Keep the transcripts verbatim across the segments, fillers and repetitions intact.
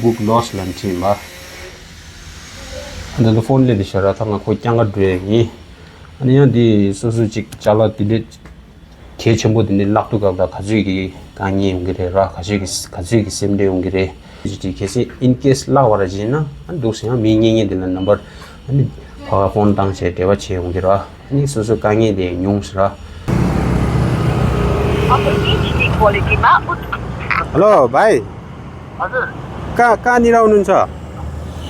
Book lost ལབ་བྲིས་ཡིན་པ། ད་ལྟ་ཕོན་སླེབས་བཞག་ར། ད་ང་ཁོ་སྐྱབས་འགའ་འགྲོ་ཡ་ཡིན། ཨ་ནི་ཡང་འདི་སོ་སོ་ཅིག་ཅ་ལག་དེ་འདྲས་གལ་ཆེན་པོ་དེ་འདྲས་བརླག་དུས་སྐབས་ལ་ག་ཚོད་ཀྱི་དཀའ་ངལ་ཡོང་གི་རེད་ར། ག་ཚོད་ཀྱི་ག་ཚོད་ཀྱི་སེམས་ཁྲལ་ཡོང་གི་རེད། ཅིག་ཅིག་གལ་སྲིད་in case བརླག་པ་ར་བྱས་ན། ཨ་འདུག་སེ་ཡང་མི་གཉེན་ཉེ་དེ་ལ་ནམ་བར་ཨ་ནི་ཕ་ག་ཕོན་བཏང་བྱས་འབྲེལ་བ་བྱས་ཡོང་གི་ར། ཨ་ནི་སོ་སོ་དཀའ་ངལ་དེ་ཉུང་ཟེར་ར། Hello भाइ। हजुर। कहाँ कहाँनिर आउनुहुन्छ?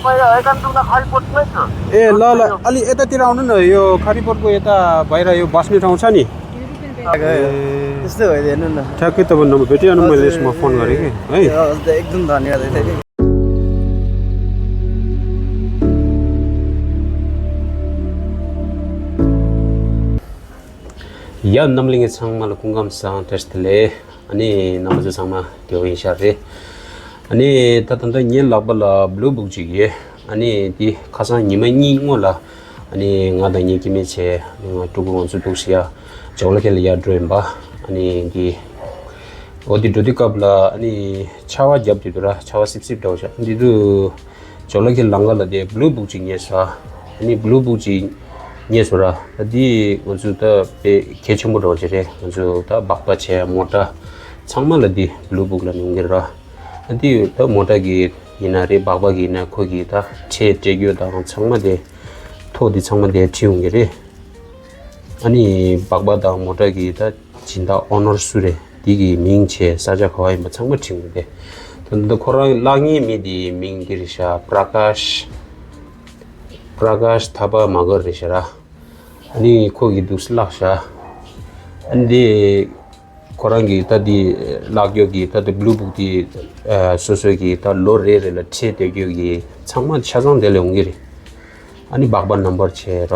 म यो एकान्तुकमा खरिपोटमै छु। ए ल ल, अलि यतातिर आउनु न। यो खरिपोटको यता बाहिर यो बस्ने ठाउँ छ नि। ए, त्यस्तै भइदियो, हेर्नु न। ठ्याक्कै तपाईँ नम्बर भेटिहाल्नु, मैले यसमा फोन गरेँ कि है। हजुर, एकदम धन्यवाद है। ཡ། རྣམ་གླིང་གི་ཚང་མ་ལ་སྐུ་ཁམས་བཟང་། བཀྲ་ཤིས་བདེ་ལེགས། ཨ་ནི་རྣམ་པ་ཚོ་ཚང་མ་བདེ་པོ་ཡིན་ཤག་རེད། ཨ་ནི་ད་ད་ལྟ་ངའི་ལག་པ་ལ་blue book ཅིག་ཡོད། ཨ་ནི་འདི་ཁ་སང་ཉི་མ་གཉིས་སྔོན་ལ་ཨ་ནི་ང་དང་ངའི་སྐྱེ་དམན་བྱས་ང་ཕྲུ་གུ་ང་ཚོ་འདུག་སེ་ཡ་ཇོ་ལ་ཁེ་ལ་ཡར་འགྲོ་ཡིན་པ། ཨ་ནི་འདི་འོ་འདི་འགྲོ་དུས་སྐབས་ལ་ཨ་ནི་ཆར་པ་བརྒྱབ་དུས་དུ་ར། ཆར་པ་སིབ་སིབ་འདྲ་བོ་ཤག་འདི་དུས་ཇོ་ལ་ཁེ་ལམ་ཁ་ལ་དེ་blue book ཅིག་རྙེད་སོང་། ཨ་ནི་blue book ཅིག་རྙེད་སོང་ར། ད་འདི་ང་ཚོ་ད་དཔེ་གལ་ཆེན་པོ་འདྲ་བོ་ཅིག་རེད། ང་ཚོ་ད་སྦག་སྦག་བྱས་མོ་ཊ་ཚང་མ་ལ་འདི་blue book ལབ་ནས་ཡོང་གི་ར། ཨ་འདི་ད་མོ་ཊ་གི་ཡིན་ན་རེད། སྦག་སྦག་གི་ཡིན་ན་ཁོ་གི་ད་ཁྲལ་སྤྲད་རྒྱུ་དང་ཚང་མ་དེ་ཐོ་འདི་ཚང་མ་དེ་བྲིས་ཡོང་གི་རེད། ཨ་ནི་སྦག་སྦག་དང་མོ་ཊ་གི་ད་སྦྱིན་བདག་ཨོ་ནར་སུ་རེད། འདི་གི་མིང་བྱས་ས་ཆ་ག་བ་ཡིན་པ་ཚང་མ་བྲིས་ཡོང་གི་རེད། ད་ད་ཁོ་རང་བརླག་མཁན་མི་འདིའི་མིང་འདི་རེད་ཤག་པྲ་ཀཱཤ། པྲ་ཀཱཤ་ཐ་པ་མ་གར་རེད་ཤག་ར། ཨ་ནི་ཁོ་གི་འདུག་སེ་བརླགས་ཤག་ཨ་ནི་འདི་ཁོ་རང་གི་ད་འདི་བརླག་རྒྱུ་གི་ད་འདི་blue book འདི་ཨ་སོ་སོ་གི་ད་ལོ་རེ་རེ་ལ་ཁྲལ་སྤྲད་རྒྱུ་གི་ཚང་མ་ཆ་ཚང་དེ་ལ་ཡོང་གི་རེད། ཨ་ནི་སྦག་སྦག་ནམ་བར་བྱས་ར།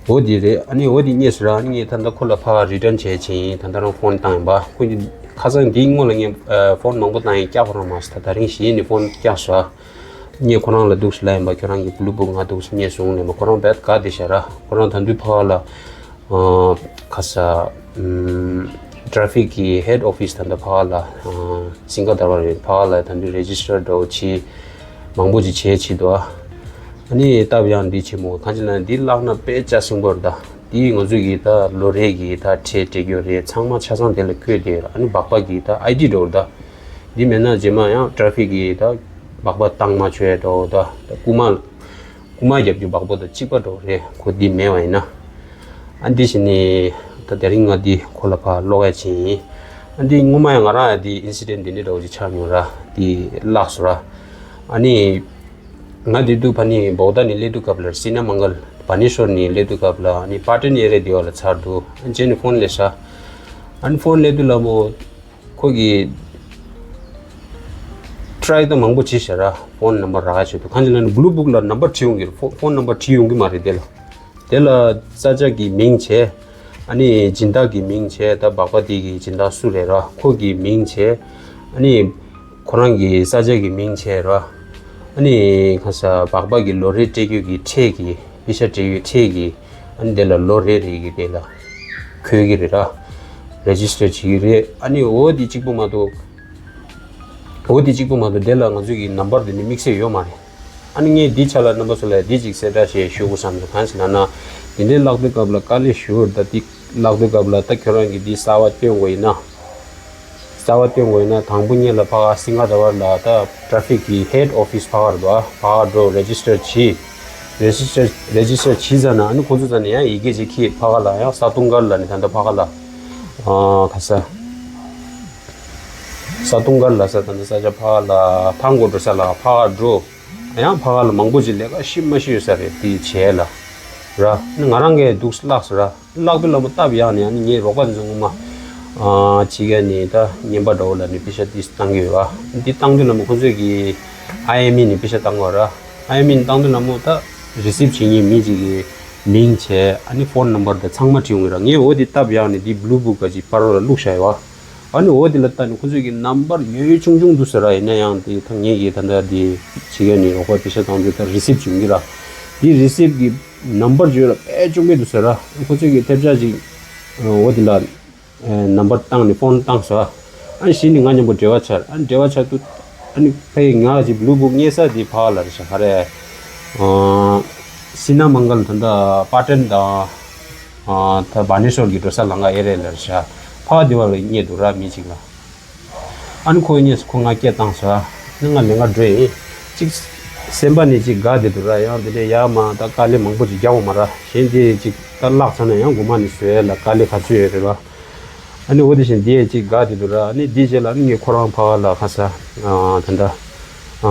འོ་འདི་རེད། ཨ་ནི་འོ་འདི་རྙེད་སོང་ར། ཨ་ནི་ངས་ད་ལྟ་ཁོ་ལ་ཕར་return བྱས་ཕྱིན། ད་ལྟ་རང་ཕོན་བཏང་ཡིན་པ། ཁོ་གི་ཁ་སང་འདིའི་སྔོན་ལ་ངས་ཨ་ཕོན་མང་པོ་བཏང་ཡིན། བཀྱག་ཁོ་རང་མ་སོང་། ད་ད་རིང་གཞི་ནས་ཕོན་བཀྱག་སོང་། ངས་ཁོ་རང་ལ་འདུག་སེ་ལབ་ཡིན་པ། ཁྱོད་རང་གི་blue book ང་འདུག་སེ་རྙེད་སོང་ལབ་ཡིན་པ། ཁོ་རང་རྦད་དགའ་བསྡད་ཤག་ར། ཁོ་རང་ད་དུང་ཕར་ལ་ཨ་ཁ་ས་ཨམ་traffic གི་head office ད་ལྟ་ཕར་ལ་ཨ་སིང་ག་དར་བར་རེད། ཕར་ལ་ད་དུང་register འདྲ་བོ་བྱེད་མང་པོ་ཅིག་བྱེད་བྱེད་འདུག་ཨ་ནི་སྟབས་ཡག་འདི་ཆེན་མོ་གང་ཅི་ན་འདི་བརླག་ན་དཔེ་ལྕགས་སྲིན་པོ་རེད་ད། འདི་ང་ཚོ་གི་ད་ལོ་རེ་གི་ད་ཁྲལ་སྤྲད་རྒྱུ་རེད། ཚང་མ་ཆ་ཚང་དེ་ལ་འཁོད་བསྡད་ཡོད་ར། ཨ་ནི་སྦག་སྦག་གི་ད་ID འདྲ་བོ་རེད་ད། འདི་མེད་ན་རྗེས་མ་ཡང་traffic གི་ད་སྦག་སྦག་བཏང་མ་ཆོག་ཡ་འདྲ་བོ་ད། ད་རྐུ་མ་རྐུ་མ་རྒྱབ་རྒྱུ་སྦག་སྦག་དང་གཅིག་པ་འདྲ་བོ་རེད། ཁོ་འདི་མེད་པ་ཡིན་ན། ཨ་འདི་བྱས་ནས་ད་དེ་རིང་ང་འདི་ཁོ་ལ་ཕར་སློག་ཡ་ཕྱིན་ཡིན། ཨ་འདི་སྔོན་མ་ཡང་ང་རང་ཡང་འདི་incident འདི་འདྲ་འདྲ་བོ་ཅིག་ཆགས་མྱོང་ར། འདི་བརླགས་སོང་ར། ཨ་ནི་ང་འདི་དུས་ཕ་ནི་བོག་ད་ནས་སླེབས་དུས་སྐབས་ལ་སི་ན་མང་གལ་བ་ནི་ཤོར་ནས་སླེབས་དུས་སྐབས་ལ་ཨ་ནི་པ་ཏན་ཨེ་རི་ཡ་འདི་བ་ལ་ཚར་འདུག་ཨ་ནི་རྗེས་ནས་ཕོན་སླེབས་ཤག་ཨ་ནི་ཕོན་སླེབས་དུས་ལ་མོ་ཁོ་གི་try ད་མང་པོ་བྱས་ཤག་ར། ཕོན་ནམ་བར་རག་ཆེད་དུ་གང་ཅི་ན་ནི་blue book ལ་ནམ་བར་བྲིས་ཡོང་གི་རེད། ཕོ་ཕོན་ནམ་བར་བྲིས་ཡོང་གི་མ་རེད། དེ་ལ་དེ་ལ་ས་ཆ་གི་མིང་བྱས། ཨ་ནི་སྦྱིན་བདག་གི་མིང་བྱས། ད་སྦག་སྦག་དེ་གི་སྦྱིན་བདག་སུ་རེད་ར། ཁོ་གི་མིང་བྱས། ཨ་ནི་ཁོ་རང་གི་ས་ཆ་གི་མིང་བྱས་ར། ཨ་ནི་ཁ་ས་སྦག་སྦག་གི་ལོ་རེ་སྤྲད་རྒྱུ་གི་ཁྲལ་གི་པེ་ཤ་སྤྲད་ཡོད་ཁྲལ་གི། ཨ་ནི་དེ་ལ་ལོ་རེ་རེ་གི་དེ་ལ་འཁོད་ཀྱི་རེད་ར། རེ་ཇི་སི་ཊར་བྱེད་ཀྱི་རེད། ཨ་ནི་འོ་དེ་གཅིག་པོ་མ་གཏོགས། འོ་དེ་གཅིག་པོ་མ་གཏོགས་དེ་ལ་ང་ཚོ་གི་ནམ་བར་དེ་ནི་དམིགས་བསལ་ཡོད་མ་རེད། ཨ་ནི་ངས་འདི་ཆ་ལ་རྣམ་པ་ཚོ་ལ་འདི་གཅིག་གསལ་བསྒྲགས་བྱས་ཞུ་དགོས་བསམ་སོང་། གང་ཞིག་ལབ་ན། དེ་འདྲའི་བརླག་དུས་སྐབས་ལ་དཀའ་ལས་ཞུ་བར་ད་འདི་བརླག་དུས་སྐབས་ལ་ད་ཁྱོད་རང་གིས་འདི་གསར་པ་སྟོན་དགོས་ཡིན་ན། གསར་པ་སྟོན་དགོས་ཡིན་ན་དང་པོ་ཉིད་ལ་ཕ་ག་སིང་ག་དར་བར་ལ་ད་ཊ་ར་ཕིག་གི་ཧེཌ་ཨོ་ཕི་སི་ཕ་གར་འདུག་ཨ་ཕ་གར་འགྲོ་རེ་ཇི་སི་ཊར་བྱེད། རེ་ཇི་སི་ཊར་རེ་ཇི་སི་ཊར་བྱེད་ཟ་ན་ཨ་ནི་ཁོང་ཚོ་ཟ་ནས་ཡང་ཡི་གེ་ཅིག་ཁྱེར་ཕ་ག་ལ་ཡང་ས་དུང་དཀར་ལ་ནི་ད་ལྟ་ཕ་ག་ལ་ཨ་ག་ས་ས་དུང་དཀར་ལ་ས་ད་ལྟ་ས་ཆ་ཕ་ག་ལ་ཐང་གོ་འགྲོ་ས་ལ་ཕ་ག་འགྲོ་ཡང་ཕ་ག་ལ་མང་པོ་ཅིག་ལས་ཀ་ཤི་མ་ཤི་ཡོད་ས་རེད་དེ་བྱས་ལ་ར་ནི་ང་རང་གིས་འདུག་བརླགས་སོང་ར། བརླག་དུས་ལ་མོ་སྟབས་ཡག་ནས་ཨ་ནི་ངའི་རོགས་པ་འཛིན་ངོ་མ། ཨ་ཕྱི་རྒྱལ་ནས་ད་རྔན་པ་འདྲ་བོ་ལ་ནི་པེ་ཤ་ཏིས་བཏང་གི་ཡོད་ཨ། འདི་བཏང་དུས་ལ་མོ་ཁོང་ཚོས་ཀྱི་ཨའི་ཨེམ་ཨི་ནས་པེ་ཤ་བཏང་གི་ཡོད་ར། ཨའི་ཨེམ་ཨི་ནས་བཏང་དུས་ལ་མོ་ད་རི་སིབ་བྱེད་མཁན་མི་གཅིག་གི་མིང་བྱས་ཨ་ནི་ཕོན་ནམ་བར་ད་ཚང་མ་བྲིས་ཡོང་གི་ར། ངས་འོ་འདི་སྟབས་ཡག་ནས་འདི་བླུ་བུ་ག་ཅིག་པར་ལ་བླུགས་བཞག་ཡོད་ཨ། ཨ་ནི་འོ་འདི་ལ་ལྟ་ནས་ཁོང་ཚོས་ཀྱི་ནམ་བར་ཡོད་ཆུང་ཆུང་འདུག་ཟེར་ར། ཡིན་ན་ཡང་དེ་ད་ངས་ཀྱི་ད་ལྟ་འདི་ཕྱི་རྒྱལ་ནས་རོགས་པ་པེ་ཤ་བཏང་དུས་ད་རི་སིབ་བྱུང་གི་ར། འདི་རི་སིབ་ཀྱི་ནམ་བར་བརྗོད་ལ་དཔེ་ཅུང་པོ་འདུག་ཟེར་ར། ཁོ་ཚོས་ཀྱི་ཐེབས་ཆག་ཅིག་འོ་འདི་ལ་ནམ་བར་བཏང་ནས་ཕོན་བཏང་ཟེར། ཨ་ནི་གཞི་ནས་ང་མཉམ་པོ་འབྲེལ་བ་ཆགས། ཨ་ནི་འབྲེལ་བ་ཆགས་དུས་ ཨ་ནི་ཕ་གི་ང་གི་བླུ་བུག་རྙེད་ས་དེ་ཕ་ལ་རེད་ཤག་ག་རེ། ཨ་སི་ན་མང་གལ་ད་ལྟ་པ་ཊན་དང་། ཨ་ད་བ་ནེ་ཤོར་གྱི་འགྲོ་ས་ལམ་ཁ་ཨེ་རེད་ལ་རེད་ཤག་ཕ་དེ་བ་ལ་རྙེད་འདུག་ར་མི་གཅིག་ལ། ཨ་ནི་ཁོ་རྙེད་སོང་ཁོ་ང་སྐད་བཏང་སོང་། ཨ་ནི་ང་ལས་ང་འགྲོ་ཡིན། གཅིག་སེམས་པ་ནས་གཅིག་དགའ་བསྡད་འདུག་ར། ཡང་དེ་འདྲའི་ཡར་མར་ད་དཀའ་ལས་མང་པོ་ཅིག་རྒྱག་འོང་མ་ར། གཞན་དེ་གཅིག་ད་བརླག་ཚར་ན་ཡང་མགོ་མ་ནས་བཟོ་ཡ་ལ་དཀའ་ལས་ག་ཚོད་ཡོད་རེད་པ། ཨ་ནི་འོ་དེ་བཞིན་དེ་གཅིག་དགའ་བསྡད་འདུག་ར། ཨ་ནི་དེའི་རྗེས་ལ་ཨ་ནི་ངས་ཁོ་རང་ཕ་ག་ལ་ཁ་ས་ཨ་ད་ལྟ་ཨ་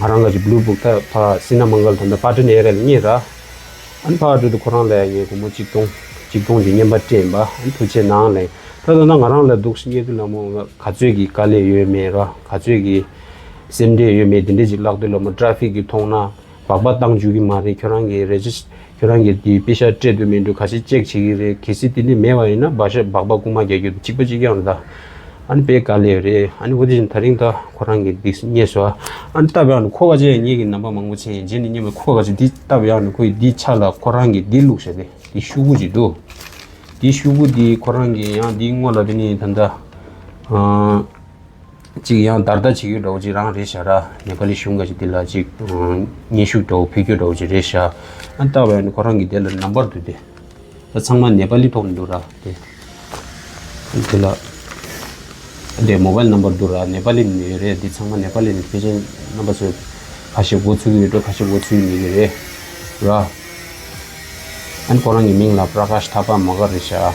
ང་རང་ག་ཅིག་བླུ་བུག་ད་ཕ་སི་ན་མང་གལ་ད་ལྟ་པ་ཊན་ཨེ་རེད་ལ་རྙེད་ར། ཨ་ནི་ཕ་ག་འགྲོ་དུས་ཁོ་རང་ལ་ངས་སྒོར་མོ་གཅིག་སྟོང་གཅིག་སྟོང་གཅིག་རྔན་པ་སྤྲད་ཡིན་པ། ཨ་ནི་ཐུགས་རྗེ་གནང་ལབ། ད་ལྟ་ན་ང་རང་ལ་འདུག་སེ་རྙེད་དུས་ལ་མོ་ག་ཚོད་ཀྱི་དཀའ་ལས་ཡོད་མེད་ར། ག་ཚོད་ཀྱི་སེམས་ཁྲལ་ཡོད་མེད་དེ་འདྲས་ཅིག་བརླག་དུས་ལ་མོ་ཊ་ཕིག་གི་མཐོང་ན་སྦག་སྦག་བཏང་འཇུག་གི་མ་རེད། ཁྱོད་རང་གི་རེ་ཇིས་ཁྱོད་རང་གི་དེ་པེ་ཤ་སྤྲད་འདུག་མེད་འདུག་ག་ཚོད་ཅེག་བྱེད་ཀྱི་རེད། གལ་སྲིད་དེ་འདྲས་མེད་པ་ཡིན་ན་སྦག་ཤ་སྦག་སྦག་རྐུ་མ་རྒྱག་རྒྱུ་དེ་གཅིག་པ་གཅིག་རྐྱང་རེད་ད། ཨ་ནི་དཔེ་དཀའ་ལས་རེད། ཨ་ནི་འོ་དེ་བཞིན་ད་རིང་ད་ཁོ་རང་གི་འདི་རྙེད་སོང་། ཨ་ནི་སྟབས་ཡག་ནི་ཁོ་ག་ཅེ་ངེད་ཀྱི་ནམ་པ་མང་པོ་ཆེ་ཡིན་རྗེས་ནས་རྙེད་མ། ཁོ་ག་ཅེ་འདི་སྟབས་ཡག་ནི་ཁོ་ཡི་འདི་ཆ་ལ་ཁོ་རང་གི་འདི་བླུགས་བཞག་སྟེ་འདི་ཤོག་གུ་ཅིག་འདུག་འདི་ཤོག་གུ་འདི་ཁོ་རང་གི་ཡང་འདི་སྔོན་ལ་དེ་ནི་ད་ལྟ་ཨ་ཅིག་ཡང་བརྡར་ལྟ་བྱེད་རྒྱུ་འདྲ་བོ་ཅིག་རང་རེད་ཤག་ར། ནེ་པ་ལི་གཞུང་ག་ཅིག་འདི་ལ་ཅིག་སྙན་ཞུ་འདྲ་བོ་ཕུལ་རྒྱུ་འདྲ་བོ་ཅིག་རེད་ཤག་ཨ་ནི་སྟབས་ཡག་ནི་ཁོ་རང་གི་དེ་ལ་ནམ་པར་འདུག་སྟེ། ད་ཚང་མ་ནེ་པ་ལི་ཐོག་ནས་འདུག་ར་དེ། དེ་ལ། དེ་མོ་བཱའིལ་ནམ་བར་འདུག་ར། ནེ་པ་ལི་ནས་ཡོད་རེད། འདི་ཚང་མ་ནེ་པ་ལི་ནས། ཕལ་ཆེར་རྣམ་པ་ཚོས་ཁ་ཤས་མགོ་ཚོས་ཀྱི་ཡོད་འགྲོ། ཁ་ཤས་མགོ་ཚོས་ཀྱི་མེད་ཀྱི་རེད་ར། ཨ་ནི་ཁོ་རང་གི་མིང་ལ་པྲ་ཀཱཤ་ཐ་པ་མ་ག་རེད་ཤག་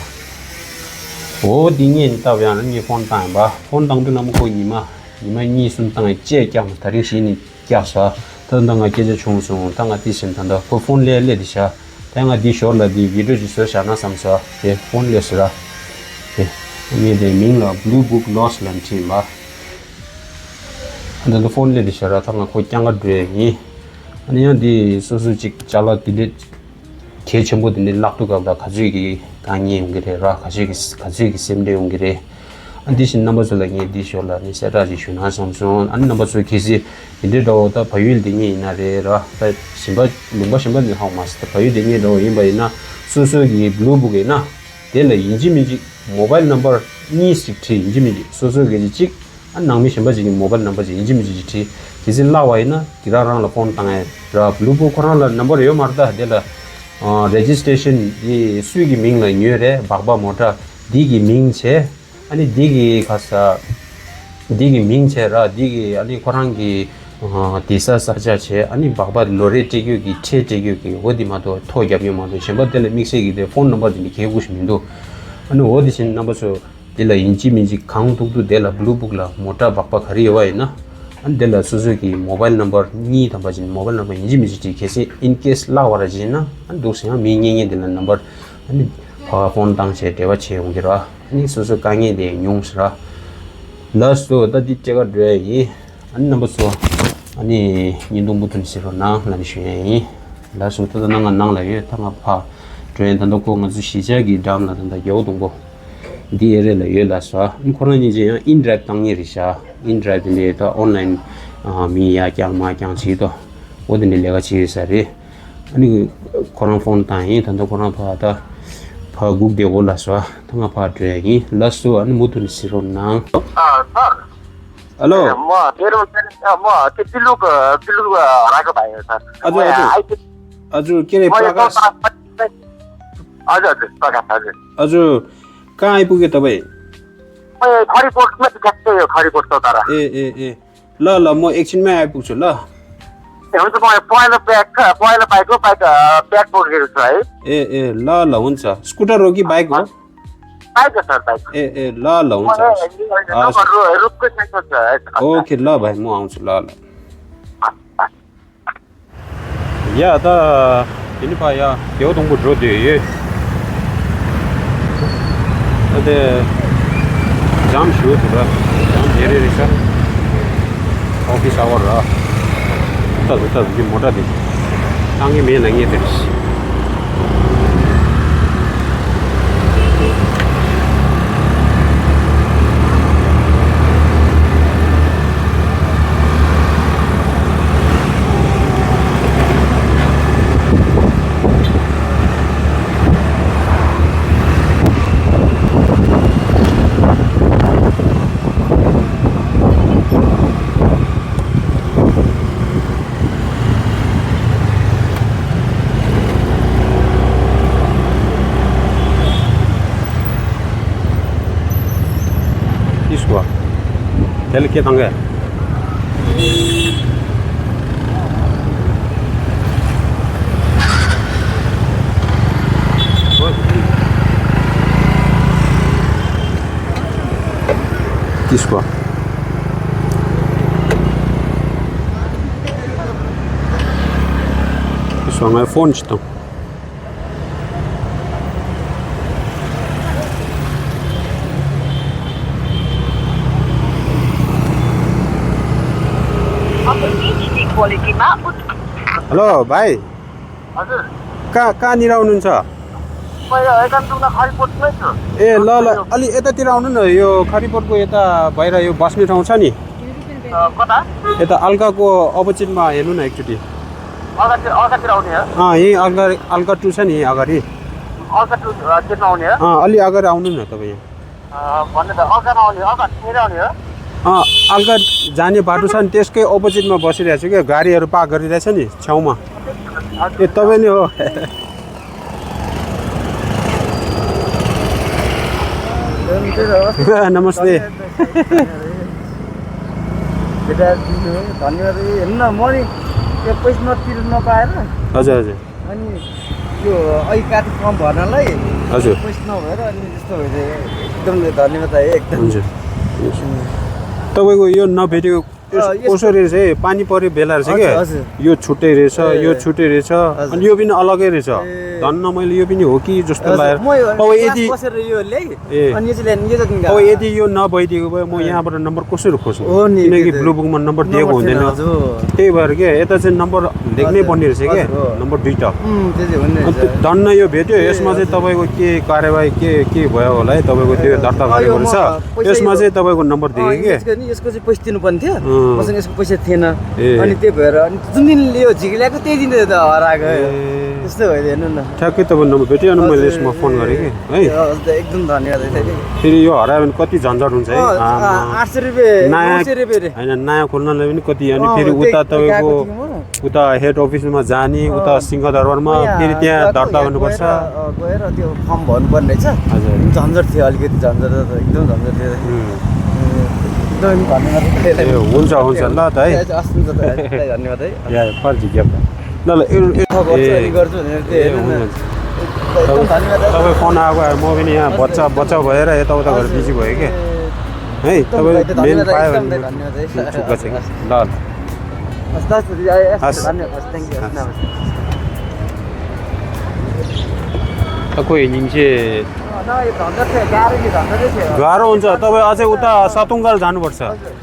འོ་འདི་ངས་ནི་སྟབས་ཡག་ན་ངས་ཕོན་བཏང་ཡིན་པ། ཕོན་བཏང་དུས་ན་མོ་ཁོ་ཉི་མ་ཉི་མ་གཉིས་གསུམ་བཏང་ཡིན་བཅས་ཀྱང་ད་རིང་གཞི་ནས། བཀྱག་ས། ད་ལྟ་ང་སྐད་ཆ་བྱུང་སོང་། ད་ང་དེ་ཟིན་ད་ལྟ་ཁོ་ཕོན་སླེབས་སླེབས་དེ་བཞག་ད་ང་འདི་ཞོར་ལ་འདི་བི་ཌིའོ་ཅིག་བཟོས་བཞག་ན་བསམ་སོང་། དེ་ཕོན་སླེབས་སོང་ར། དེ། ངས་དེ་མིང་ལ་Blue Book Lost ལབ་བྲིས་ཡིན་པ། ད་ལྟ་ཕོན་སླེབས་དེ་བཞག་ར། ད་ང་ཁོ་བསྐྱང་ག་འགྲོ་ཡ་ཡིན། ཨ་ནི་ཡང་འདི་སོ་སོ་ཅིག་ཅ་ལག་དེ་འདྲས། གལ་ཆེན་པོ་དེ་འདྲའི་བརླག་དུས་སྐབས་ལ་ག་ཚོད་ཀྱི་དཀའ་ངལ་ཡོང་གི་རེད་ར། ག་ཚོད་ཀྱི་ག་ཚོད་ཀྱི་སེམས་ཁྲལ་ཡོང་གི་རེད། ཨ་འདི་བཞིན་རྣམ་པ་ཚོ་ལ་ངས་འདི་ཞོར་ལ་ནི་གསལ་བསྒྲགས་ཅིག་ཞུ་ན་བསམ་སོང་། ཨ་ནི་རྣམ་པ་ཚོ་གལ་སྲིད་དེ་འདྲའི་འདྲ་བོ་ད་བལ་ཡུལ་འདི་ཉིད་ཡིན་ན་རེད་ར། ད་གཞན་པ་ལུང་པ་གཞན་པ་ནས་ཧ་གོ་མ་སོང་། ད་བལ་ཡུལ་འདི་ཉིད་འདྲ་བོ་ཡིན་པ་ཡིན་ན་སོ་སོ་གི་Blue Book ཡིན་ན་དེ་ལ་ཡིན་གཅིག་མིན་གཅིག་མོ་བཱའིལ་ནམ་བར་གཉིས་ཤིག་བྲིས། ཡིན་གཅིག་མིན་གཅིག་སོ་སོ་གི་གཅིག་ཨ་ནང་མི་གཞན་པ་ཅིག་གི་མོ་བཱལ་ནམ་བར་ཅིག་ཡིན་གཅིག་མིན་གཅིག་ཅིག་བྲིས། གལ་སྲིད་བརླག་པ་ཡིན་ན་དེ་རང་རང་ལ་ཕོན་བཏང་ཡ་ར། བླུ་བུ་ཁོ་རང་ལ་ནམ་བར་ཡོད་མ་རེད། ད་དེ་ལ་རེ་ཇི་སི་ཊེ་ཤན་དེ་སུའི་གི་མིང་ལ་ཉོས་རེད། སྦག་སྦག་མོ་ཊ་འདི་གི་མིང་བྱས། ཨ་ནི་འདི་གི་ག་ས་འདི་གི་མིང་བྱས་ར། འདི་གི་ཨ་ནི་ཁོ་རང་གི་དེ་ས་ས་ཆ་བྱས། ཨ་ནི་སྦག་སྦག་ལོ་རེ་སྤྲད་རྒྱུ་གི་ཁྲལ་སྤྲད་རྒྱུ་གི་འོ་དེ་མ་གཏོགས་ཐོ་རྒྱབ་རྒྱུ་མ་གཏོགས་གཞན་པ་དེ་ལ་དམིགས་བསལ་གྱི་དེ་ཕོན་ནམ་བར་དེ་འདྲ་གལ་དགོས་ཤིག་མི་འདུག་ཨ་ནི་འོ་དེ་བཞིན་རྣམ་པ་ཚོ། དེ་ལ་ཡིན་གཅིག་མིན་གཅིག་གང་ཐུབ་ཐུབ་དེ་ལ་བླུ་བུག་ལ་མོ་ཊ་སྦག་སྦག་ག་རེ་ཡོད་པ་ཡིན་ན། ཨ་ནི་དེ་ལ་སོ་སོ་གི་མོ་བཱལ་ནམ་བར་གཉིས་ཐམ་པ་ཅིག་མོ་བཱལ་ནམ་བར་ཡིན་གཅིག་མིན་གཅིག་ཅིག་གལ་སྲིད་ཨིན་ཀེ་སི་བརླག་པ་ར་ཅིག་ཡིན་ན། ཨ་ནི་འདུག་སེ་ཡང་མི་གཉེན་ཉེ་དེ་ལ་ནམ་བར་ཨ་ནི་ཕ་ག་ཕོན་བཏང་བྱས་འབྲེལ་བ་བྱས་ཡོང་གི་ར། ཨ་ནི་སོ་སོ་དཀའ་ངལ་དེ་ཉུང་སེ་ར། ལགས་སོ། ད་འདི་སྐྱེལ་ག་འགྲོ་ཡ་ཡིན། ཨ་ནི་རྣམ་པ་ཚོ། ཨ་ནི་བརྙན་ཐུང་མུ་མཐུད་གཟིགས་རོགས་གནང་ལབ་ནས་ཞུ་ཡ་ཡིན། ལགས་སོ། ད་ལྟ་ནང་ང་ནང་ལ་ཡོད། ད་ང་ཕར་འགྲོ་ཡ། ད་ལྟ་ཁོ་ང་ཚོ་གཞིས་ཆགས་ཀྱི་འགྲམ་ལ་ད་ལྟ་རྒྱལ་བ་དང་པོ་འདི་ཨེ་རེ་ལ་ཡོད་ལགས་སོ། ཨ་ནི་ཁོ་རང་གཉིས་ཀྱིས་ཡང་ཨིན་ཌི་རའེབ་བཏང་མཁན་རེད་ཤག་ཨིན་ཌི་རའེབ་དེ་འདྲའི་ད་ཨོན་ལའིན་མི་ཡར་རྐྱང་མར་རྐྱང་བྱེད་དོ། འོ་དེ་འདྲའི་ལས་ཀ་བྱེད་ཡོད་ས་རེད། ཨ་ནི་ཁོ་རང་ཕོན་བཏང་ཡིན། ད་ལྟ་ཁོ་རང་ཕར་ད་ཕར་སྒུག་བསྡད་གོ་ལགས་སོ། ད་ང་ཕར་འགྲོ་ཡ་ཡིན། ལགས་སོ། ཨ་ནི་མུ་མཐུད་ནས་གཟིགས་རོགས་གནང་། ཨ་སར། ཨ་ལོ། ཨ་མ་དེ་རུ་དེ་རུ་ཨ་མ་དེ་པི་ལུག་པི་ལུག་ར་ག་པ་ཡོད་སར། ཨ་ཅོ། ཨ་ཅོ། ཨ་ཅོ། ཨ་ཅོ། ཀེ་རེ་པྲ་ཀཱཤ། ཨ་ཅོ། ཨ་ཅོ། པྲ་ཀཱཤ། ཨ་ཅོ། ཨ་ཅོ། ཀང་ཨའི་པུ་གེ་ཏོ་བེ། ཨེ་ཁ་རི་པོར་མ་ཏི་ཁ་ཏོ་ཡོ། ཁ་རི་པོར་ཏོ་ཏ་ར། ཨེ་ཨེ་ཨེ། ལ་ལ་མོ་ཨེག་ཆེན་མ་ཨའི་པུ་ཆོ་ལ། ཨེ་ཧུན་ཙ་མོ་པོ་ལ་བེག་པོ་ལ་བེག་པོ་བེག་པོར་གེ་རུ་ཚ་ཨེ། ཨེ་ཨེ། ལ་ལ་ཧུན་ཙ། སྐུ་ཏྲ་རོ་གི་བེག་གོ། བེག་སར་བེག། ཨེ་ཨེ། ལ་ལ་ཧུན་ཙ། ཨ་ཨོ་ཁེ། ལ་བེག་མོ་ཨང་ཚུ་ལ་ལ། ཡ་ད། དེ་ནི་ཕ་ཡ་རྒྱལ་བ་དང་པོ་འགྲོ་འདོད་ཡོད། ཨ་དེ། འཇམ་ཞུ་ཐུབ་ར། འཇམ་རེ་རེ་རེ་ཤ། ཨོ་ཕི་སི་ཨ་ཝར་ར། ལྟ་དུ་ལྟ་དུ་འདི་མོ་ཊ་འདི། བཏང་གི་མེད་ལ་ངས་དེ་རེ་ཤི། དེ་ལ་སྐད་བཏང་གས། ཏིས་པ། ཏིས་པ་ངའི་ཕོན་ཅིག་བཏང་། हेलो भाइ। हजुर। कहाँ, कहाँनिर आउनुहुन्छ? म यो एकान्तुकमा खरिपोटमै छु। ए ल ल, अलि यतातिर आउनु न, यो खरिपोटको यता बाहिर यो बस्ने ठाउँ छ नि। अ, कता? यता अल्काको अपोजिटमा हेर्नु न एकचोटि। अल्कातिर, अल्कातिर आउने हो? अँ, यहीँ अल्का, अल्का टू छ नि यहीँ अगाडि। अल्का टू, अ, त्यसमा आउने हो? अँ, अलि अगाडि आउनु न तपाईँ यहाँ। अँ, भन्नु त, अल्कामा आउने हो, अल्का मेरै आउने हो? अँ, अल्का जाने बाटो छ नि, त्यसकै अपोजिटमा बसिरहेको छु क्या, गाडीहरू पार्क गरिरहेछ नि छेउमा। हजुर। ए, तपाईँ नै हो। नमस्ते। बेटा, धन्यवाद। हेर्नु न, म नि त्यो पैसा नतिर्न पाएर। हजुर, हजुर। अनि यो ऐकाति फर्म भर्नलाई हजुर। पैसा नभएर अनि त्यस्तो भएर एकदम धन्यवाद है, एकदम। हुन्छ। तपाईँको यो नभेटेको अ, यस- कसरी रहेछ है? पानी पऱ्यो बेला रहेछ हजुर, क्या? हजुर। यो छुट्टै रहेछ, ए। यो छुट्टै रहेछ, हजुर। अनि यो पनि अलगै रहेछ। ए। धन्न मैले यो पनि हो कि जस्तो हजुर, लाग्यो। म यो अब यदि क्लास बसेर यो ल्याएँ। ए। अनि यो चाहिँ ल्याएँ, यो चाहिँ निकाल। अब यदि यो नभइदिएको भए म ए। यहाँबाट नम्बर कसरी खोज्नु? हो नि, किनकि त्यही त। ब्लु बुकमा नम्बर दिएको नम्बर थिएन, हुँदैन। हजुर। त्यही भएर के यता चाहिँ नम्बर लेख्नै हजुर। पर्ने रहेछ के? हजुर, हो। नम्बर दुईटा। उम्, त्यो चाहिँ हुने अनि त्यो रहेछ। धन्न यो भेट्यो, ए, यसमा चाहिँ हजुर। तपाईँको के कारवाही, के, के भयो होला है? तपाईँको त्यो ए, दर्ता अँ, गरेको यो म रहेछ। पैसा यसमा यो चाहिँ तपाईँको नम्बर अँ, देखेँ के? यसको नि, यसको चाहिँ पैसा तिर्नुपर्ने थियो। अँ। मसँग यसको पैसा थिएन। ए। अनि त्यही भएर अनि जुन दिन यो झिक ल्याएको त्यही दिन त हराएको। ए। त्यस्तो भइदियो, हेर्नु न। ठ्याक्कै तपाईँ नम्बर भेट्यो, अनि मैले हजुर, यसमा फोन ए। गरेँ कि, है। ए, हजुर, एकदम धन्यवाद है, दाइ। फेरि यो हरायो भने कति झन्झट हुन्छ है? अँ, आमा। अँ, आठ सय रुपियाँ, नयाँ, नौ सय रुपियाँ रे। होइन, नयाँ खोल्नलाई पनि कति, अनि अँ, फेरि त्यही उता गएको तपाईँको थिएँ म। उता हेड अफिसमा जाने, अँ। उता सिंहदरबारमा, अँ, फेरि त्यहाँ गएको, दर्ता यहाँ गर्नुपर्छ। गएर, अँ, गएर त्यो फर्म भर्नुपर्ने रहेछ। हजुर। झन्झट थियो, अलिकति झन्झट त, एकदम झन्झट थियो। उम्। एकदम धन्यवाद। ए, हुन्छ, हुन्छ, ल त है। ए, हस्, हुन्छ त, ए, धन्यवाद है। या, फर्जी ग्याप। ल, ल, ए, ए, खबर चाहिँ ए, अलि गर्छु भनेर चाहिँ ए, हेर्नु न। हुन्छ। एकदम धन्यवाद है। तपाईँ फोन आएको भए म पनि यहाँ हजुर, बच्चा, एकदम। बच्चा भएर यताउता गरेर हजुर। बिजी भएँ क्या। ए, है, एकदम तपाईँ एकदम मेल धन्यवाद है, पायो एकदम भने धन्यवाद है। ठुक्क छ। ल, ल। हस्, हस्, हस्, हस्। धन्यवाद, हस्, thank you, हस्। नमस्ते। त कोही हिँड्छ। अँ, न, यो धन्दा चाहिँ गाह्रो, यो धन्दा चाहिँ थियो। गाह्रो हुन्छ। तपाईँ अझै उता सतुङ्गाल जानुपर्छ। हजुर।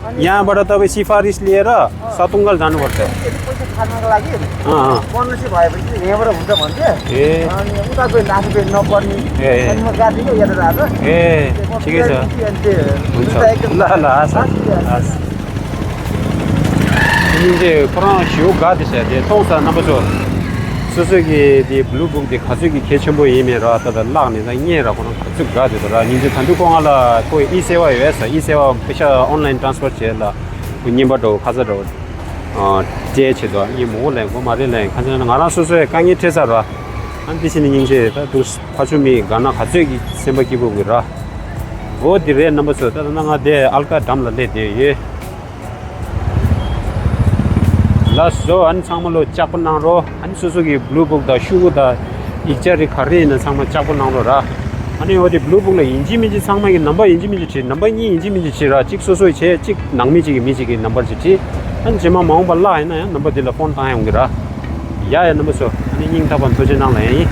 अनि यहाँबाट तपाईँ सिफारिस लिएर अँ। सतुङ्गाल जानुपर्छ। यदि पैसा छाड्नको लागि अँ, अँ। पन्ध्र सय भएपछि यहाँबाट हुन्छ भन्थे। ए। अनि उता गयो, लास पे नपर्ने। ए, ए। अनि म गाडी लिएर यता जाँदा ए, म ठिकै छ। अनि त्यो हुन्छ। उता एकदम ल, ल, हस्, हस्। हस्। ཉིན་རེ་ཁོ་རང་ཞེ་པོ་དགའ་བསྡད་ཤག་དེ་མཐོང་ས་རྣམ་པ་ཚོ། སོ་སོ་གི་དེ་བླུ་སྦུག་དེ་ག་ཚོད་ཀྱི་གལ་ཆེན་པོ་ཡིན་མིན་ར་ད་ལྟ་བཀླགས་ནས་ད་རྙེད་ར་ཁོ་རང་ག་ཚོད་དགའ་བསྡད་འདུག་ར། ཉིན་རེ་ད་དུང་ཁོ་ང་ལ་ཁོ་ཨི་སེ་བ་ཡོད་ས་ཨི་སེ་བ་པེ་ཤ་ཨོན་ལན་ཊ་རན་སི་ཕར་བྱས་ལ་ཁོ་རྔན་པ་འདྲ་བོ་ཁ་ཚ་འདྲ་བོ་སྤྲད་བྱེད་དོ། ངས་མོ་གོ་ལན་གོ་མ་རེད་ལན་ཁ་ཚ་ན་ང་རང་སོ་སོའི་དཀའ་ངལ་འཕྲད་ས་ར། ཨ་འདི་ཕྱི་ནས་སྙིང་རྗེ་ད་དུང་ཕ་ཆུ་མི་དགའ་ན་ག་ཚོད་ཀྱི་སེམས་པ་སྐྱིད་པོ་གི་ར། འོ་འདི་རེད་རྣམ་པ་ཚོ། ད་ད་ན་ང་དེ་ཨལ་ཀ་འགྲམ་ལ་སླེབས་བསྡད་ཡོད། ལགས་སོ། ཨ་ནི་ཚང་མ་ལོ་ལྕགས་པོ་གནང་རོགས། ཨ་ནི་སོ་སོ་གི་བླུ་སྦུག་དང་ཤོག་གུ་དང་ཡིག་ཆ་རིགས་ག་རེ་ཡིན་ན་ཚང་མ་ལྕགས་པོ་གནང་རོགས་ར། ཨ་ནི་འོ་དེ་བླུ་སྦུག་ལ་ཡིན་གཅིག་མིན་གཅིག་ཚང་མ་གི་ནམ་བར་ཡིན་གཅིག་མིན་གཅིག་བྲིས། ནམ་བར་གཉིས་ཡིན་གཅིག་མིན་གཅིག་བྲིས་ར། གཅིག་སོ་སོ་བྱས། གཅིག་ནང་མི་གཅིག་གི་མི་གཅིག་གི་ནམ་བར་གཅིག་བྲིས། ཨ་ནི་རྗེས་མ་མ་འོངས་པ་བརླག་ཡིན་ན་ཡང་ནམ་བར་འདི་ལ་ཕོན་བཏང་ཡ་ཡོང་གི་ར། ཡ་ཡ་རྣམ་པ་ཚོ། ཨ་ནི་སྙིང་ཐག་པ་ཐུགས་རྗེ་གནང་ལ་ཡིན།